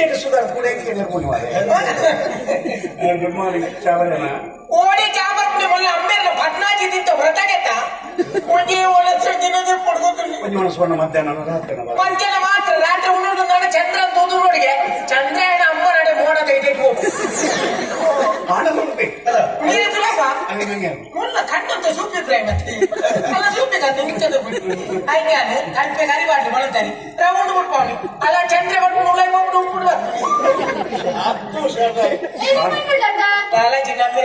ಇಂಚೆಟ್ ಸುಧಾರ ಕೂಡ good morning ಚಾವರೇನ ಓಡಿ ಚಾಬರ್ಪುಡಿ ಮೊಲ್ಲ ಅಮ್ಮೇರ್ನ ಪದ್ನಾಜಿ ತಿಂತ ವ್ರತಗೆತ ಒಂಜಿ ಒಳಸು ದಿನದ ಪಡ್ಕೊತೀನಿ ಒಂಜಿ ಮನಸ್ಸು ಮಧ್ಯಾಹ್ನ ರಾತ್ರಿ ಮಧ್ಯಾಹ್ನ ಮಾತ್ರ ರಾತ್ರಿ ಉಣ್ಣುದು ನಾನು ಚಂದ್ರ ತೂದು ನೋಡಿಗೆ ಚಂದ್ರನ ಅಮ್ಮ ನಡೆ ಮೋಡದ ಇಟ್ಟು ಮುಲ್ಲ ಕಣ್ಣಂತ ಸೂಪಿದ್ರೆ ಮತ್ತೆ ಅಲ್ಲ ಸೂಪಿಗ ನಿಂತದ ಬಿಟ್ಟು ಆಯ್ತು ಕಲ್ಪೆ ಕರಿಬಾರ್ದು ಬಳಂತಾರಿ ರೌಂಡ್ ಬಿಟ್ಪಾವನಿ ಅಲ್ಲ ಚಂದ್ರ ಬಿಟ್ಟು ಮುಲ್ಲ ಹೋಗ್ಬಿಟ್ಟು ಉಂಬಿಡುವ ಕಾಲೇಜಿ ನಂಬರ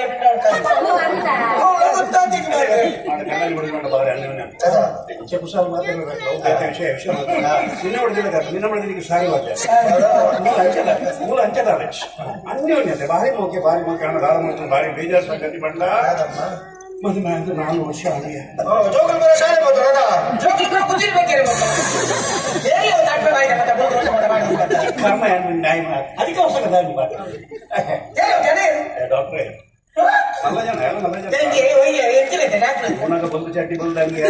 ಮೂಲ ಅಂಚದಾಳೆ ಅನ್ಯೋನ್ಯತೆ ಭಾರಿ ಮೋಕೆ ಭಾರಿ ಮೋಕೆ ಅಣ್ಣ ದಾರ ಮಾಡ್ಕೊಂಡು ಭಾರಿ ಬೇಜಾರು ಸಂಗತಿ ಬಂಡ ಮದುವೆ ಆಯ್ತು 4 ವರ್ಷ ಆಗಿ ಕರ್ಮ ಅದಕ್ಕೆ ಅವಸರ ಡಾಕ್ಟ್ರೇ ನಲ್ಲ ಜನ ಎಲ್ಲ ನಲ್ಲ ಜನ ಉಣಗ ಬಂದು ಚಟ್ಟಿ ಬಂದಂಗೆ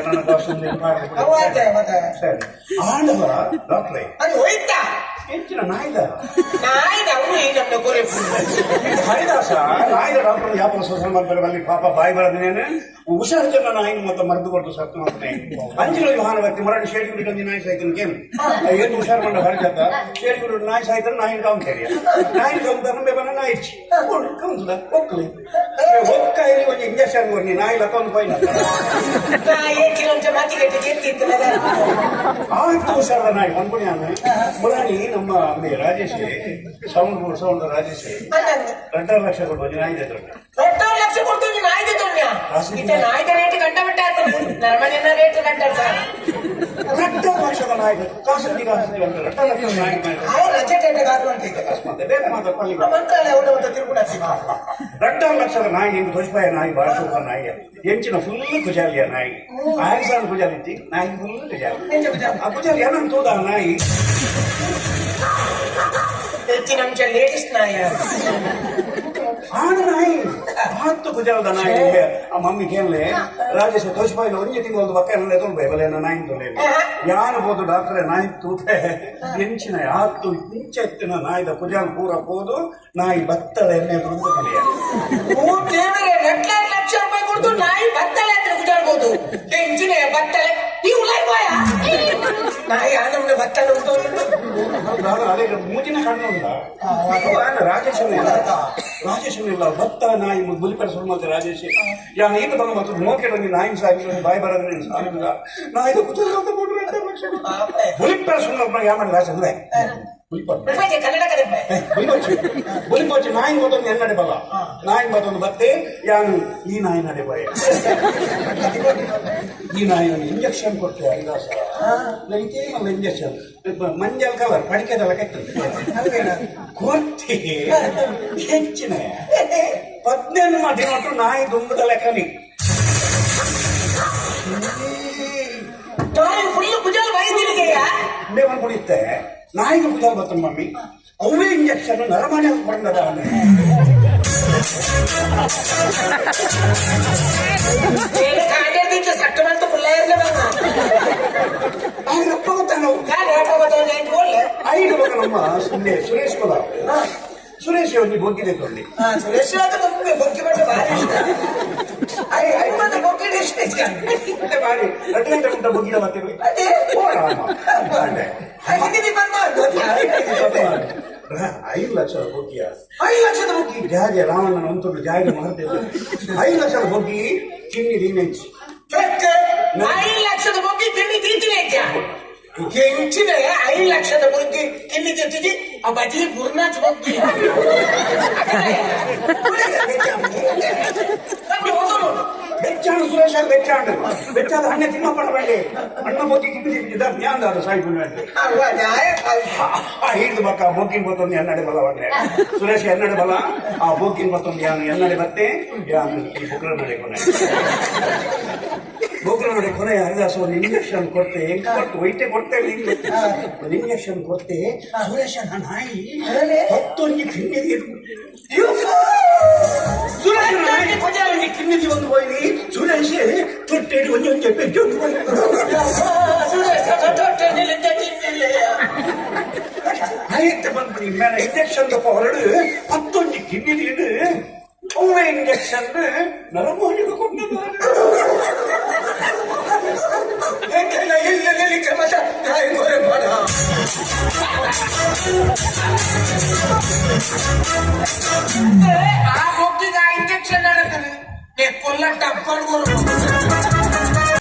ಸರಿ ಆಂಡವ ಡಾಕ್ಟ್ರೇ ಹೆಚ್ಚಿನ ನಾಯ್ದ ಹರಿದಾಸ ನಾಯ್ದ ಡಾಕ್ಟರ್ ಯಾವ ಪ್ರೊಸೆಸ್ ಮಾಡ್ತಾರೆ ಅಲ್ಲಿ ಪಾಪ ಬಾಯಿ ಬರದಿನೇನೆ ಹುಷಾರು ಜನ ನಾಯಿ ಮತ್ತೆ ಮದ್ದು ಕೊಟ್ಟು ಸತ್ತು ಮಾಡ್ತಾನೆ ಅಂಜಿನ ವ್ಯವಹಾರ ವ್ಯಕ್ತಿ ಮರಾಠಿ ಶೇಡಿಗುಡಿ ಕಂದಿ ನಾಯಿ ಸಾಯ್ತಾನೆ ಕೇಮ್ ಏನು ಹುಷಾರು ಮಂಡ ಹರಿಜಾತ ಶೇಡಿಗುಡಿ ನಾಯಿ ಸಾಯ್ತಾರೆ ನಾಯಿನ ಕೌಂತೇರಿಯ ನಾಯಿನ ಕೌಂತಾರ ಬೇಬನ ನಾಯಿ ಕೌಂತದ ಒಕ್ಕಲಿ ಒಕ್ಕ ಇಲ್ಲಿ ಒಂದು ಇಂಜೆಕ್ಷನ್ ಕೊಡಿ ನಾಯಿ ಲಕ್ಕೊಂದು ಪೈನ ಆಯ್ತು ಹುಷಾರ ನಾಯಿ ಅನ್ಕೊಂಡು ಮುರಾಣಿ ನಮ್ಮ Rajesh sound board sound Rajesh 2.5 ಲಕ್ಷ ಕೊಡ್ಬೋದು ನಾಯಿ 2.5 ಲಕ್ಷ ಕೊಡ್ತೀವಿ ನಾಯಿ ನಾಯ್ದ ರೇಟ್ ಕಂಡ ಬಿಟ್ಟ ನರ್ಮದಿನ ರೇಟ್ ಕಂಡ ಸರ್ 2.5 ಲಕ್ಷದ ನಾಯಿ ಕಾಸು ಕಾಸು 2.5 ಲಕ್ಷದ ನಾಯಿ ರಜೆ 2.5 ಲಕ್ಷದ ನಾಯಿ ನಿಮ್ಗೆ ದೋಷಪಾಯ ನಾಯಿ ಭಾಳ ಸೂಪರ್ ನಾಯಿ ಎಂಚಿನ ಫುಲ್ ಕುಜಾಲಿಯ ನಾಯಿ ಆಯಸಾನ ಕುಜಾಲಿ ಇತ್ತಿ ನಾಯಿ ಫುಲ್ ಕುಜಾಲಿ ಆ ಕುಜಾಲಿ ಏನಂತ ತೋದ ನಾಯಿ ಹೆಚ್ಚಿನ ಅಂಶ ಲೇಟೆಸ್ಟ್ ನಾಯಿ ಆಣ ನಾಯಿ ಆತ್ತು ಕುಜಾಲದ ನಾಯಿ ಆ ಮಮ್ಮಿ ಕೇಳಲೆ ರಾಜೇಶ ದೋಷಪಾಯಿನ ಒಂಜಿ ತಿಂಗಳು ಪಕ್ಕ ಎಲ್ಲ ತೊಗೊಂಡು ಬಲೆ ನಾಯಿ ತೊಲೆ ಯಾರು ಬೋದು ಡಾಕ್ಟ್ರೆ ನಾಯಿ ತೂತೆ ಎಂಚಿನ ಆತ್ತು ಇಂಚ ಎತ್ತಿನ ನಾಯಿದ ಕುಜಾಲ್ ಪೂರ ಹೋದು ನಾಯಿ ಬತ್ತಳೆ ಎಣ್ಣೆ ಅಂತ ಕಲಿಯ 2 ಲಕ್ಷ ರೂಪಾಯಿ ಕೊಡ್ತು ನಾಯಿ ಬತ್ತಳೆ ಅಂತ ಕುಜಾಲ್ಬೋದು ಎಂಚಿನ ಬತ್ತಳೆ ನೀವು ಉಲಾಯ್ ನಾಯಿ ಆ ನಮ್ಗೆ ಬತ್ತಳೆ ಉಂಟು ಅದೇ ಮೂಜಿನ ಕಣ್ಣು ಉಂಟ ರಾಜೇಶನ್ ರಾಜೇಶನ್ ಇಲ್ಲ ಭತ್ತ ನಾಯಿ ಬುಲಿಪರ ಸುರು ಮಾಡ್ತಾರೆ ರಾಜೇಶ್ ಯಾನ್ ಈತ ಬಂದು ಮತ್ತು ಮೋಕೆಡೊಂದು ನಾಯಿ ಸಾಗಿ ಬಾಯಿ ಬರೋದ್ರೆ ಸಾಗಿಲ್ಲ ನಾಯಿದ ಕುಜಾಲ ಬುಲಿಪರ ಸುರು ಯಾವ ಮಾಡಿ ರಾಜ ಅಂದ್ರೆ ಬುಲಿಪೋಚಿ ನಾಯಿ ಮತ್ತೊಂದು ಎನ್ನಡೆ ಬಲ್ಲ ನಾಯಿ ಮತ್ತೊಂದು ಬತ್ತೆ ಯಾನು ಈ ನಾಯಿ ನಡೆ ಬಾಯ ಈ ನಾಯಿ ಇಂಜೆಕ್ಷನ್ ಕೊಟ್ಟೆ ಹರಿದಾಸ ಇದೇ ಒಂದು ಇಂಜೆಕ್ಷನ್ ಮಂಜಲ್ ಕಲರ್ ಪಡಿಕೆದೆಲ್ಲ ಕಟ್ಟದೆ ಕೊರ್ತಿ ಹೆಚ್ಚಿನ 18 ದಿನ ನಾಯಿ ದುಂಬದ ಲೆಕ್ಕನಿ ಕುಡಿಯುತ್ತೆ ನಾಯಿಗೆ ಕುಜಾಲ್ ಬತ್ತ ಮಮ್ಮಿ ಅವೇ ಇಂಜೆಕ್ಷನ್ ನರಮಾಣಿ ಕೊಡದ ನಮ್ಮ ಸುರೇಶ್ ಕುಲ ಸುರೇಶ್ ಒಂಜಿ ಬೊಗ್ಗಿ ತೊಂಡಿ ಸುರೇಶ್ ಬೊಗ್ಗಿ ಬಾರಿ 2 ಗಂಟೆ ಉಂಟ ಬೊಗ್ಗಿಡ ಮತ್ತೆ 5 ಲಕ್ಷದ ಬೊಗ್ಗಿಯ 5 ಲಕ್ಷದ ಬೊಗ್ಗಿ ಜಾಗೆ ರಾವಣ್ಣನ ಒಂದು ಜಾಗೆ ಮಾಡ್ತಿದ್ದೆ 5 ಲಕ್ಷದ ಬೊಗ್ಗಿ ಕಿನ್ನಿ ದೀನೆಂಚು 5 ಲಕ್ಷದ ಬೊಗ್ಗಿ ಕಿನ್ನಿ ತೀಚಿನ ಹೆಂಚಿನ 5 ಲಕ್ಷದ ಬೊಗ್ಗಿ ಕಿನ್ನಿ ತೀಚಿಗೆ ಆ ಬಜಿ ಬುರ್ನಾಚ್ ಬೊಗ್ಗಿ ಬೆಚ್ಚಾಣ ಸುರೇಶ ಬೆಚ್ಚಾಂಡ ಬೆಚ್ಚಾದ ಅಣ್ಣ ತಿಮ್ಮಪ್ಪನ ಬಳ್ಳಿ ಅಣ್ಣ ಬೊಗ್ಗಿ ಕಿನ್ನಿ ತೀಚಿದ್ದ ಜ್ಞಾನದಾದ ಸಾಹಿಬ್ ಹಿಡಿದು ಬಕ್ಕ ಬೊಗ್ಗಿನ ಬತ್ತೊಂದು ಎನ್ನಡೆ ಬಲ ಬಂದ್ರೆ ಸುರೇಶ್ ಎನ್ನಡೆ ಬಲ ಆ ಬೊಗ್ಗಿನ ಬತ್ತೊಂದು ಯಾನು ಎನ್ನಡೆ ಬತ್ತೆ ಯಾನು ಈ ಬುಕ್ರ ನಡೆ ಕೊನೆ ಬೊಗ್ರ ನಡೆ ಕೊನೆ ಹರಿದಾಸ ಒಂದು ಇಂಜೆಕ್ಷನ್ ಕೊಡ್ತೆ ಕೊಟ್ಟು ವೈದ್ಯ ಕೊಡ್ತೇನೆ ಒಂದು ಇಂಜೆಕ್ಷನ್ ಕೊಡ್ತೆ ಸುರೇಶ ನಾಯಿ 10 ಕಿನ್ನಿ ಸುರೇಶ ನಾಯಿ ಕಿನ್ನಿದಿ ಒಂದು ಹೋಗಿ ಸುರೇಶ್ ತೊಟ್ಟೆಡಿ ಒಂಜಿ ಒಂಜಿ ಪೆಜ್ಜು ಆಯ್ತು ಬಂದ್ಬಿಡಿ ಮೇಲೆ ಇಂಜೆಕ್ಷನ್ ದಪ್ಪ ಹೊರಡು ಪತ್ತೊಂಜಿ ಕಿಡ್ನಿ ನೀಡು ಅವೇ ಇಂಜೆಕ್ಷನ್ ನರಮೋಹಿಗೆ ಕೊಟ್ಟಿದ್ದಾರೆ. ಎಂಕೆಲ್ಲ ಇಲ್ಲ ನಿಲ್ಲಿಕ್ಕೆ ಮತ್ತೆ ನಾಯಿ ಕೊರೆ ಮಾಡ. ಆ ಮೊಗ್ಗಿಗೆ ಆ ಇಂಜೆಕ್ಷನ್ ನಡಕನೆ ಕೊಲ್ಲ ಡಬ್ಬಲ್.